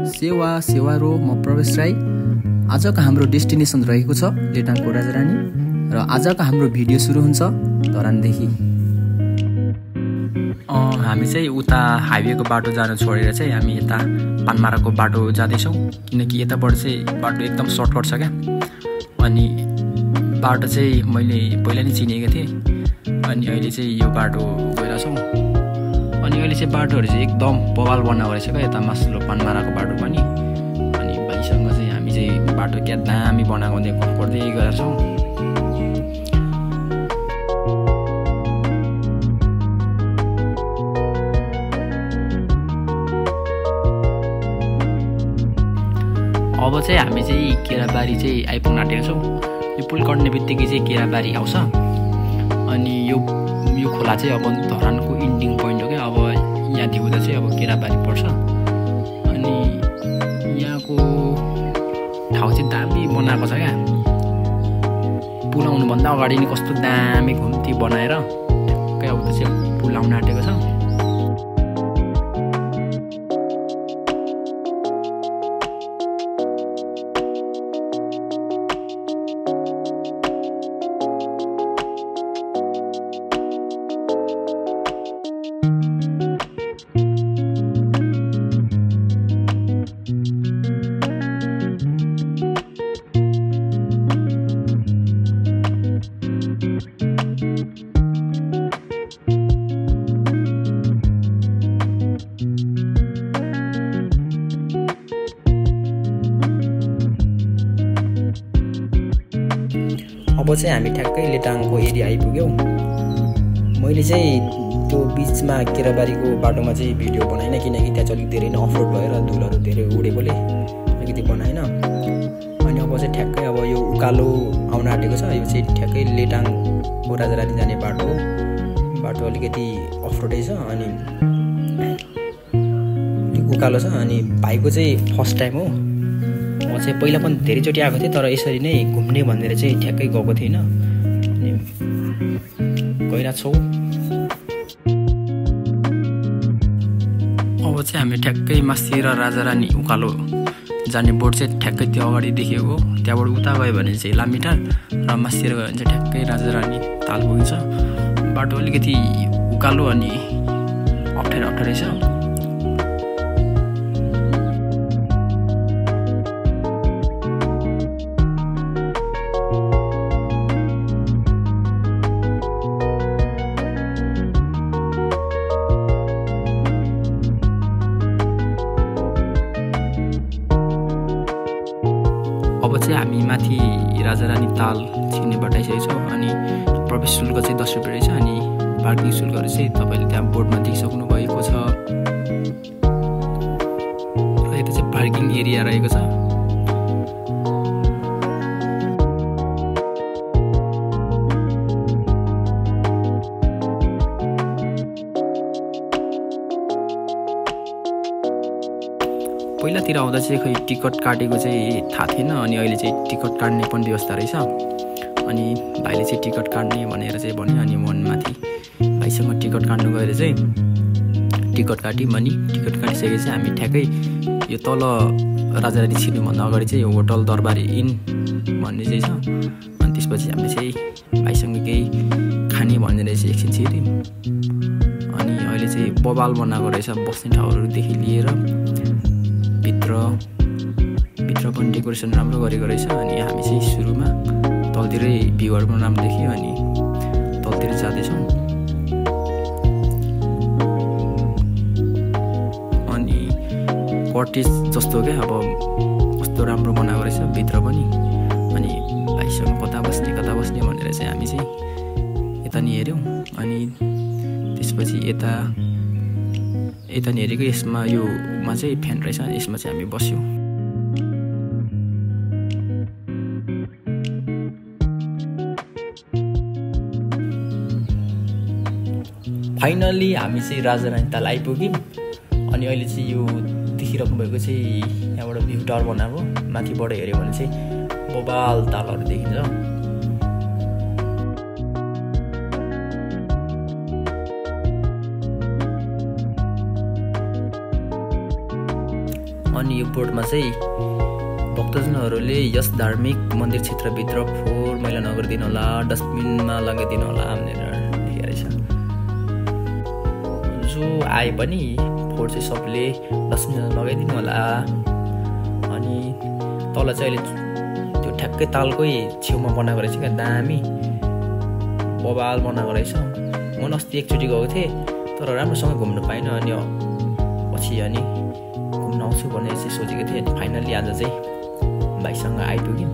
सेवा रो म प्रवेश राई। आजको हाम्रो डेस्टिनेसन रहेको छ लेटाङको राजारानी र आजको हाम्रो भिडियो सुरु हुन्छ धरानदेखि। हामी चाहिँ उता हाइवेको बाटो जान छोडेर चाहिँ हामी यता पानमाराको बाटो जाँदैछौँ, किनकि यताबाट चाहिँ बाटो एकदम सर्टकट छ क्या। अनि बाटो चाहिँ मैले पहिला नै चिनेको थिएँ, अनि अहिले चाहिँ यो बाटो गइरहेछौँ। अनि अहिले चाहिँ बाटोहरू चाहिँ एकदम बवाल बनाएको रहेछ क्या यता मास्लो पानमाराको बाटो पनि। अनि भाइसँग चाहिँ हामी चाहिँ बाटो क्या दामी बनाएको गर्दै गएका छौँ। अब चाहिँ हामी चाहिँ केराबारी चाहिँ आइपुग्न आँटेका छौँ। यो पुल कट्ने बित्तिकै चाहिँ केराबारी आउँछ। अनि यो खोला चाहिँ अब धरानको इन्डिङ पोइन्ट हो क्या। अब यहाँदेखि उता चाहिँ अब केराबारी पर्छ। अनि यहाँको ठाउँ चाहिँ दामी बनाएको छ क्या। पुल आउनुभन्दा अगाडि नै कस्तो दामी घुम्ती बनाएर ठ्याक्कै अब चाहिँ पुल आउन आँटेको छ। अब चाहिँ हामी ठ्याक्कै लेटाङको एरिया आइपुग्यौँ। मैले चाहिँ त्यो बिचमा केराबारीको बाटोमा चाहिँ भिडियो बनाइनँ, किनकि त्यहाँ चाहिँ अलिक धेरै नै अफरोड भएर धुलहरू धेरै उडेकोले अलिकति बनाएन। अनि अब चाहिँ ठ्याक्कै अब यो उकालो आउन आँटेको छ। यो चाहिँ ठ्याक्कै लेटाङको राजारानी जाने बाटो हो। बाटो अलिकति अफरोडै छ अनि उकालो छ। अनि भाइको चाहिँ फर्स्ट टाइम हो। म चाहिँ पहिला पनि धेरैचोटि आएको थिएँ, तर यसरी नै घुम्ने भनेर चाहिँ ठ्याक्कै गएको थिइनँ। अनि गइरहेको छौँ। अब चाहिँ हामी ठ्याक्कै मास्ती र राजारानी उकालो जाने बोर्ड चाहिँ ठ्याक्कै त्यो अगाडि देखेको। त्यहाँबाट उता गयो भने चाहिँ लामिटार र मास्तिर गयो भने चाहिँ ठ्याक्कै राजारानी ताल पुगिन्छ। बाटो अलिकति उकालो अनि अप्ठ्यारै छ। अब चाहिँ हामी माथि राजारानी ताल छिर्ने बताइसकेको छौँ। अनि प्रवेश शुल्क चाहिँ 10 रुपियाँ रहेछ। अनि पार्किङ शुल्कहरू चाहिँ तपाईँले त्यहाँ बोर्डमा देखिसक्नु भएको छ। र यता चाहिँ पार्किङ एरिया रहेको छ। पहिलातिर आउँदा चाहिँ खै टिकट काटेको चाहिँ थाहा थिएन। अनि अहिले चाहिँ टिकट काट्ने पनि व्यवस्था रहेछ। अनि भाइले चाहिँ टिकट काट्ने भनेर चाहिँ भन्यो। अनि म माथि भाइसँग टिकट काट्नु गएर चाहिँ टिकट काट्यौँ। अनि टिकट काटिसकेपछि हामी ठ्याक्कै यो तल राजारानी छिर्नुभन्दा अगाडि चाहिँ होटल दरबारी इन भन्ने चाहिँ छ। अनि त्यसपछि हामी चाहिँ भाइसँग केही खाने भनेर चाहिँ एकछिन छिर्यौँ। अनि अहिले चाहिँ बबाल बनाएको रहेछ, बस्ने ठाउँहरूदेखि लिएर भित्र पनि डेकोरेसन राम्रो गरेको रहेछ। अनि हामी चाहिँ सुरुमा तलतिरै भ्यूहरू पनि राम्रो देखियो। अनि तलतिर जाँदैछौँ। अनि कटेज जस्तो क्या, अब कस्तो राम्रो बनाएको रहेछ भित्र पनि। अनि भाइसँग कता बस्ने भनेर चाहिँ हामी चाहिँ यता नि हेऱ्यौँ। अनि त्यसपछि यता नि हेरेको। यसमा योमा चाहिँ फ्यान रहेछ, यसमा चाहिँ हामी बस्यौँ। फाइनल्ली हामी चाहिँ राजारानी ताल आइपुग्यौँ। अनि अहिले चाहिँ यो देखिरहनु भएको चाहिँ यहाँबाट भ्यू टावर बनाएको। माथिबाट हेऱ्यो भने चाहिँ बबाल तालहरू देखिन्छ। अनि यो बोर्डमा चाहिँ भक्तजनहरूले यस धार्मिक मन्दिर क्षेत्रभित्र फोहोर मैला नगरिदिनु होला, डस्टबिनमा लगाइदिनु होला भनेर लेखेको रहेछ। जो आए पनि फोहोर चाहिँ सबले डस्टबिनमा लगाइदिनु होला। अनि तल चाहिँ अहिले त्यो ठ्याक्कै तालकै छेउमा बनाएको रहेछ क्या, दामी बबाल बनाएको रहेछ। म अस्ति एकचोटि गएको थिएँ तर राम्रोसँग घुम्नु पाइनँ। अनि पछि अनि घुम्न आउँछु भनेर चाहिँ सोचेको थिएँ। अनि फाइनल्ली आज चाहिँ भाइसँग आइपुग्यौँ।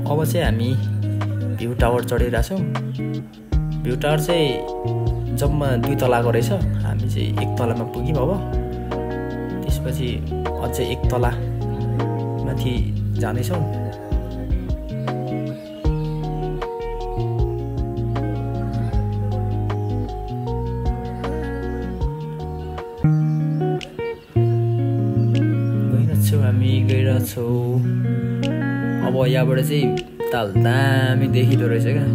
अब चाहिँ हामी भ्यू टावर चढिरहेको छौँ। भ्यू टावर चाहिँ जम्मा 2 तलाको रहेछ। हामी चाहिँ 1 तलामा पुग्यौँ। अब त्यसपछि अझै 1 तला माथि जाँदैछौँ। गइरहेछौँ। अब यहाँबाट चाहिँ ताल दामी देखिँदो रहेछ क्या,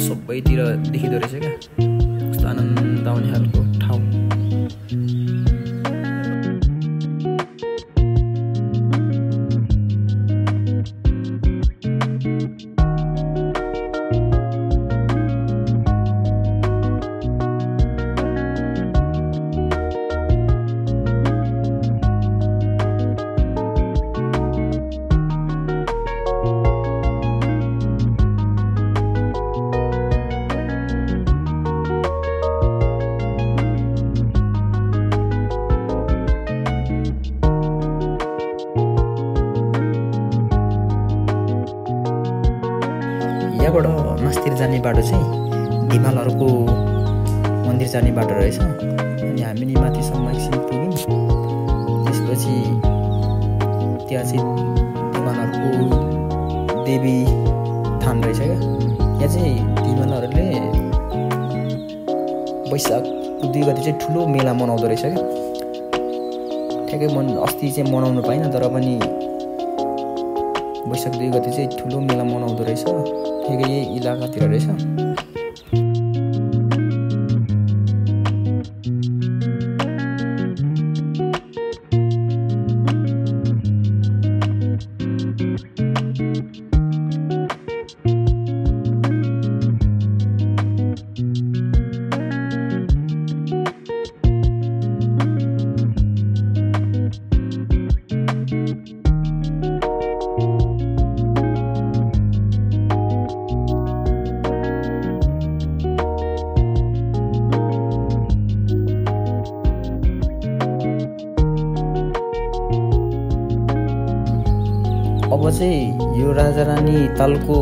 सबैतिर देखिँदो रहेछ क्या। कस्तो आनन्द आउने खालको ठाउँ। यहाँबाट मास्तिर जाने बाटो चाहिँ धिमालहरूको मन्दिर जाने बाटो रहेछ। अनि हामी नि माथिसम्म एकछिन पुग्यौँ। त्यसपछि त्यहाँ चाहिँ धिमालहरूको देवी थान रहेछ क्या। यहाँ चाहिँ धिमालहरूले वैशाखको 2 गते चाहिँ ठुलो मेला मनाउँदो रहेछ क्या। ठ्याक्कै अस्ति चाहिँ मनाउनु पाइनँ, तर पनि वैशाख 2 गते चाहिँ ठुलो मेला मनाउँदो रहेछ। ठिकै यही इलाकातिर रहेछ। अब चाहिँ यो राजा रानी तालको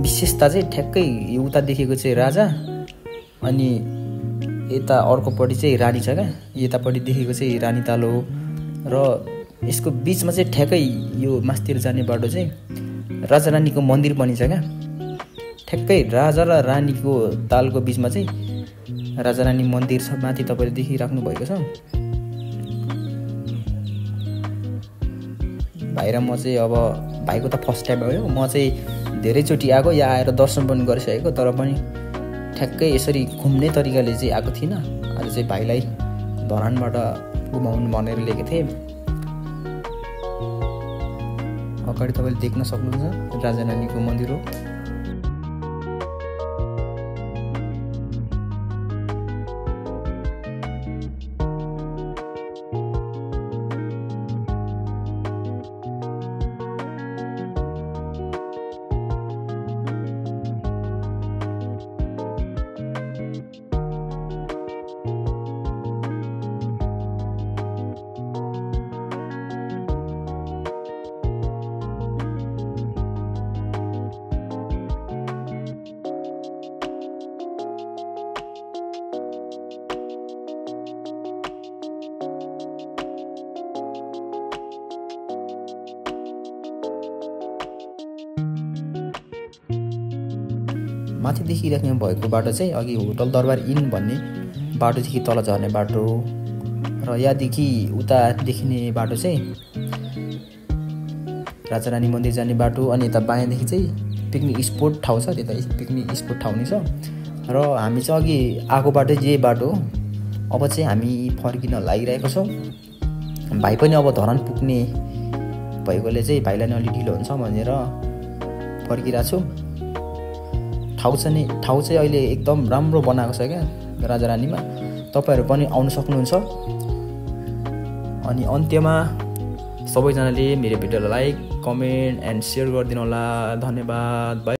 विशेषता चाहिँ ठ्याक्कै उता देखेको चाहिँ राजा, अनि यता अर्कोपट्टि चाहिँ रानी छ क्या। यतापट्टि देखेको चाहिँ रानी ताल हो। र यसको बिचमा चाहिँ ठ्याक्कै यो मास्तिर जाने बाटो चाहिँ राजा रानीको मन्दिर पनि छ क्या। ठ्याक्कै राजा र रानीको तालको बिचमा चाहिँ राजा रानी मन्दिर छ। माथि तपाईँले देखिराख्नु भएको छ। भाइ र म चाहिँ अब भाइको त फर्स्ट टाइम हो। म चाहिँ धेरैचोटि आएको, यहाँ आएर दर्शन पनि गरिसकेको, तर पनि ठ्याक्कै यसरी घुम्ने तरिकाले चाहिँ आएको थिइनँ। आज चाहिँ भाइलाई धरानबाट घुमाउनु भनेर लिएको थिएँ। अगाडि तपाईँले देख्न सक्नुहुन्छ राजा रानीको मन्दिर हो। माथि देखिराख्नु भएको बाटो चाहिँ अघि होटल दरबार इन भन्ने बाटोदेखि तल झर्ने बाटो र यहाँदेखि उता देखिने बाटो चाहिँ राजारानी मन्दिर जाने बाटो। अनि यता बायाँदेखि चाहिँ पिकनिक स्पोट ठाउँ छ, त्यता पिकनिक स्पोट ठाउँ नै छ। र हामी चाहिँ अघि आएको बाटो यही बाटो। अब चाहिँ हामी फर्किन लागिरहेको छौँ। भाइ पनि अब धरान पुग्ने भएकोले चाहिँ भाइलाई नै अलि ढिलो हुन्छ भनेर फर्किरहेको छु। ठाउँ चाहिँ अहिले एकदम राम्रो बनाएको छ क्या राजारानीमा। तपाईँहरू पनि आउन सक्नुहुन्छ। अनि अन्त्यमा सबैजनाले मेरो भिडियोलाई लाइक, कमेन्ट एन्ड सेयर गरिदिनु होला। धन्यवाद।